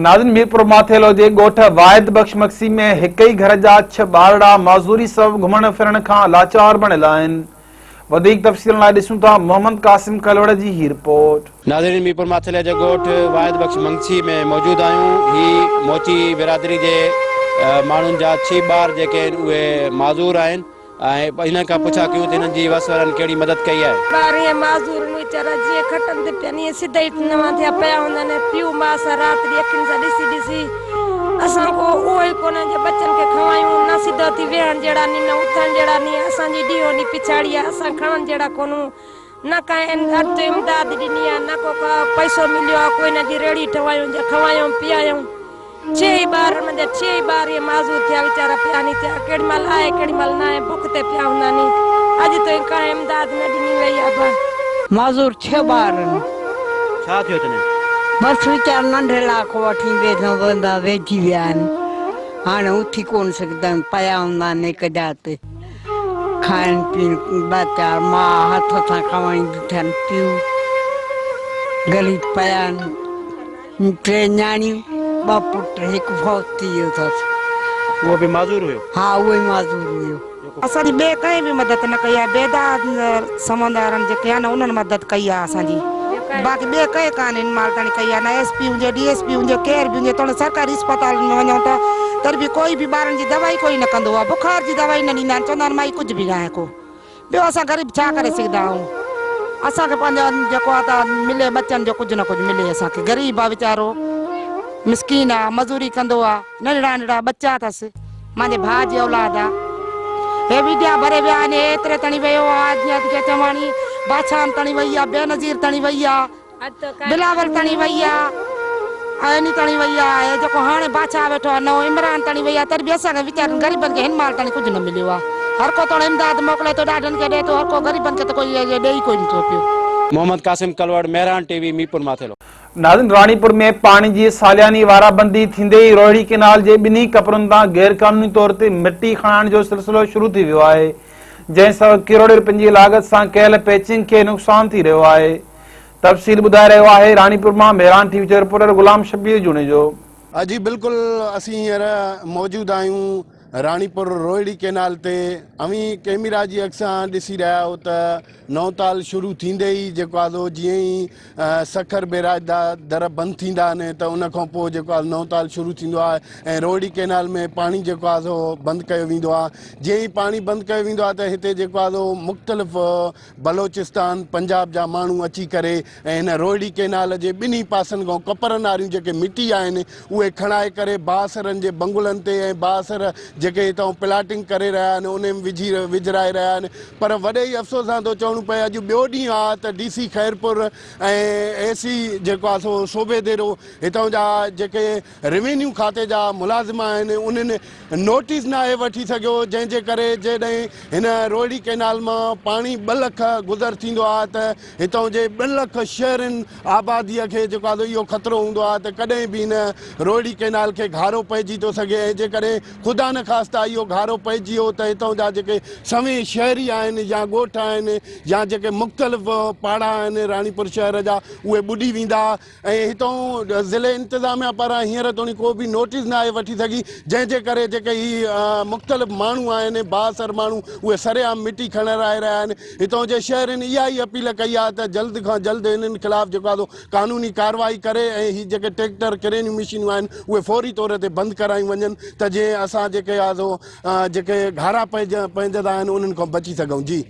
ناظرين ميرپور ماٿيلو جي ڳوٺ واحد بخش مگسي ۾ هڪ ئي گهر جا ڇهه ٻارڙا معذوري سبب گهمڻ ڦرڻ کان لاچار بڻيل آهن. وڌيڪ تفصيلن لاء ڏسون ٿا محمد قاسم ڪلوڙ جي هي رپورٽ. ناظرين ميرپور ماٿيلي جي ڳوٺ واحد بخش منگسي ۾ موجود آهيون هي موچي برادري جي ماڻهن جا ڇهه ٻار جيڪي آهن اهي معذور آهن ۽ انهن کان پڇا ڪيون ته انهن جي وس وارن ڪهڙي مدد ڪئي آهي. ٻار ائين معذور آهن ويچارا جيئن کٽن تي پين ائين سڌا ئي نوان ٿيا پيا هوندا آهن پيء ماء سان رات ڏينهن اکين سان ڏسي ڏسي اسان ڪو اهو ئي ڪونهي جو ٻچن کي کوايون نه سڌو ٿي ويهڻ جهڙا ني نه اٿڻ جهڙا ني اسان جي ڏينهون ڏينهن پڇاڙي آهي اسان کڻڻ جهڙا ڪونهون نه ڪنهن اڌ امداد ڏني آ، نه ڪو پئسو مليو آ، ڪو هن جي ريڙهي ٺهوايون جا کوايون پيايون. ڇهه ئي ٻار هنن جا ڇهه ئي ٻار ائين معذور ٿيا ويچارا پيا ني ٿيا، ڪيڏي مهل آهي ڪيڏي مهل ناهي بک تي پيا هوندا ني. اڄ تائين ڪانهن امداد نه ڏني وئي آ با. معذور ڇهه ٻار آهن. ڇا ٿيو اٿن؟ بس ويچارا ننڍي لاء کان وٺي ويندا ويجهي ويا آهن. هاڻي اٿي ڪونه سگهندا آهن، پيا هوندا آهن هڪ جاء تي. کائڻ پيئڻ ٻه چار ماء هٿ سان کائينديون اٿن، پيء غريب پيا آهن، ٽي نياڻيون ٻه پٽ هڪ فوت ٿي ويو اٿس. اهو به معذور هيو؟ ها اهو ئي معذور هيو. اسان جي ٻئي ڪنهن به مدد نه ڪئي آهي بيداد سمندارن جيڪي آهن انهن مدد ڪئي آهي اسان جي باقي ٻئي ڪنهن ڪانه هن مهل تائين ڪئي آهي نه ايس پي هجي ڊي ايس پي هجي ڪير به هجي توڻي سرڪاري اسپتالن ۾ وڃون ته تڏهن به ڪوئي به ٻارن جي دوائي ڪوئي نه ڪندو آهي بخار جي دوائي نه ڏيندا آهن چوندا آهن مائي ڪجهه به ناهي ڪو ٻيو اسان غريب ڇا ڪري سگهندا آهيون اسان کي پنهنجو جيڪو آهي ته ملي ٻچن جو ڪجهه نه ڪجهه ملي اسان کي غريب آهي ويچارو مسڪين آهي مزوري ڪندو آهي ننڍڙا ننڍڙا ٻچا اٿس مانجي ڀاء جي اولاد آ. هي ويڊيا ڀري ويا آهن، هي ايتري تڻي ويو آ، جيئن اڄ ڪي چواڻي بادشاهن تڻي وئي آ، بينظير تڻي وئي آ، بلاول تڻي وئي آ، ۽ اني تڻي وئي آ، هي جيڪو هاڻي بادشاهه ويٺو آ نئون عمران تڻي وئي آ، تڏهن به اسان کي ويچارن غريبن کي هن مهل تڻي ڪجهه نه مليو آ. هر ڪو توڻي امداد موڪلي ٿو ڏاڍن کي ڏئي ٿو، هر ڪو غريبن کي ته ڪوئي ڏئي ڪوئي نه ٿو پيو. محمد قاسم ڪلوڙ، مهراڻ ٽي وي، ميرپور ماٿيلو. ناظرين راڻيپور ۾ پاڻي جي سالياني وارابندي ٿيندي ئي روهڙي ڪئنال جي ٻنهي ڪپرن تان غيرقانوني طور تي مٽي کڻائڻ جو سلسلو شروع ٿي ويو آهي جنهن سبب ڪروڙين رپين جي لاڳت سان ڪيل پيچنگ کي نقصان ٿي رهيو آهي تفصيل ٻڌائي رهيو آهي راڻيپور مان مهراڻ ٽي وي جو رپورٽر غلام شبير جوڻيجو. جي بلڪل اسين هينئر موجود آهيون راڻيپور روهڙي ڪئنال تي اوهين ڪيميرا جي اک سان ڏسي رهيا آهيو ته نئون تال شروع ٿيندي ئي جيڪو آهي سو جيئن ئي سکر بيراج دا در بند ٿيندا آهن ته ان کان پوء جيڪو آهي نئون تال شروع ٿيندو آهي ۽ روهڙي ڪئنال ۾ پاڻي جيڪو آهي سو بند ڪيو ويندو آهي جيئن ئي پاڻي بند ڪيو ويندو آهي ته هتي جيڪو آهي سو مختلف بلوچستان پنجاب جا ماڻهو اچي ڪري ۽ هن روهڙي ڪئنال جي ٻنهي پاسن کان ڪپرن واريون جيڪي مٽي آهن اهي کڻائي ڪري بااثرن جي بنگلن تي ۽ بااثر جيڪي هتان پلاٽنگ ڪري رهيا آهن انهي ۾ وجهي وجهرائي رهيا آهن پر وڏي ئي افسوس سان ٿو چوڻو پئي اڄ ٻيو ڏينهن آهي ته ڊي سي خيرپور ۽ اي سي جيڪو آهي سو صوبي ديرو هتان جا جيڪي روينيو کاتي جا ملازم آهن انهن نوٽيس ناهي وٺي سگهيو جنهن جي ڪري جيڏهن هن روهڙي ڪئنال مان پاڻي ٻه لک گذر ٿيندو آهي ته هتان جي ٻن لک شهرين آبادي کي جيڪو آهي اهو خطرو هوندو آهي ته ڪڏهن به هن روهڙي ڪئنال کي گهارو پئجي ٿو سگهي ۽ جيڪڏهن خدا نخواسته اهو گهارو پئجي ويو ته هتان جا جيڪي سوين شهري آهن يا ڳوٺ آهن يا جيڪي مختلف پاڙا آهن راڻيپور شهر جا اهي ٻڏي ويندا ۽ هتان ضلعي انتظاميا پاران هينئر توڻي ڪو به نوٽيس ناهي وٺي سگهي جنهن جي ڪري جيڪي هي مختلف ماڻهو آهن بااثر ماڻهو اهي سرعام مٽي کڻرائي رهيا آهن هتان جي شهرين اها ئي اپيل ڪئي آهي ته جلد کان جلد هنن خلاف جيڪو آهي سو قانوني ڪارروائي ڪري ۽ هي جيڪي ٽريڪٽر ڪرينيون مشينون آهن اهي فوري طور تي بند ڪرايون وڃن ته جيئن اسان جيڪي آهي سو جيڪي گهارا پئجندا آهن انهن کان بچي سگهون جي.